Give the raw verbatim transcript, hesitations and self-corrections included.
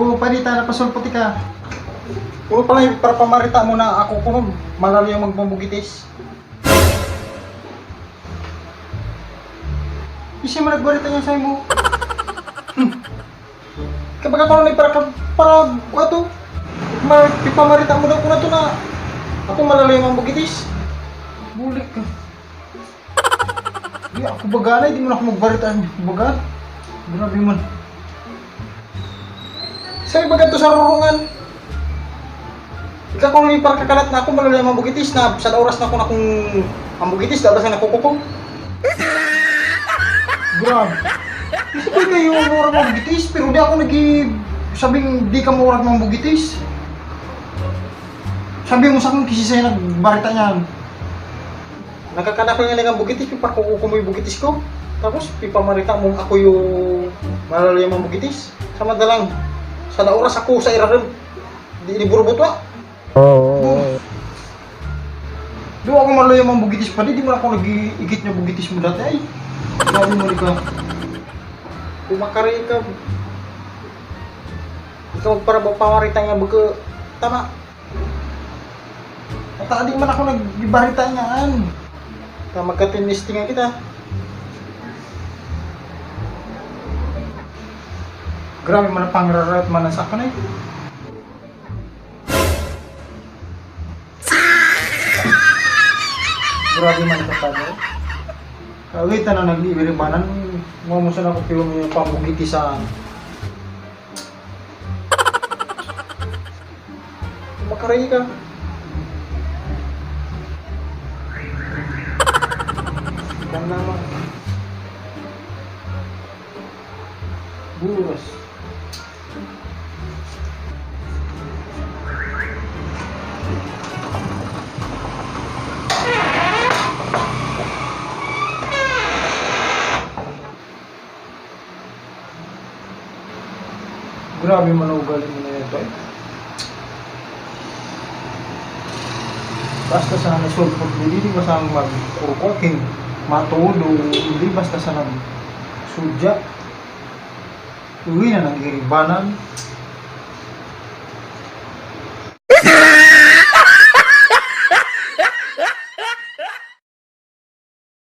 O, panita na pasulpot ka. Puro pala yung para pamarita mo na ako ko malalim magpambugitis. Isa man nagbarita niya sa imo. Hmm. Kapag ako na para, para, ato, ma-, ipamarita mo daw ko na to na ako malalim ang bugitis. Bulik ka. Di ako baganay, di mo na ako magbarita. Baga? Grabe man. Sa iba ganito sa rurungan. Ikaw kung may parkakalat na ako, malulay ang bugitis na sa oras na ako na kung ang bugitis, labas na nakukupong. Grabe. Kasi kayo mura ng bugitis, pero di ako nag-i-, sabing di ka mura ng bugitis. Sabi mo sa akin, kasi sa'yo nagbarita niyan. Nakakadakol nga lang ang bugitis, pipakukuko mo yung bugitis ko. Tapos, pipamarita mo ako yung malalim ang bugitis. Sa madalang, sa oras ako sa iraran, di iniburubot wa. Oo. Doon ako malalim ang bugitis pa, di, di mo ako nag-iikit na bugitis mo dati ay. Sabi mo, di ka. Kumakari ka. Ikaw para pamarita nga baga. Tama. At di man ako nagbarita niyan. Ta magkatinistingan kita. Grabe man ang pangrarayot man sa akin eh. Grabe man ito tayo. Kawita na naglibiribanan. Mo mo sana ko piyo mo yung pambugiti sa Makaray ka. Kan naman. Buras. Grabe man ang ugali mo na yan, Toy. Basta sa nasulpot mo, di ba sa magkurkuking, matuod o hindi, basta sa nagsudya. Uwi na nag-iribanan.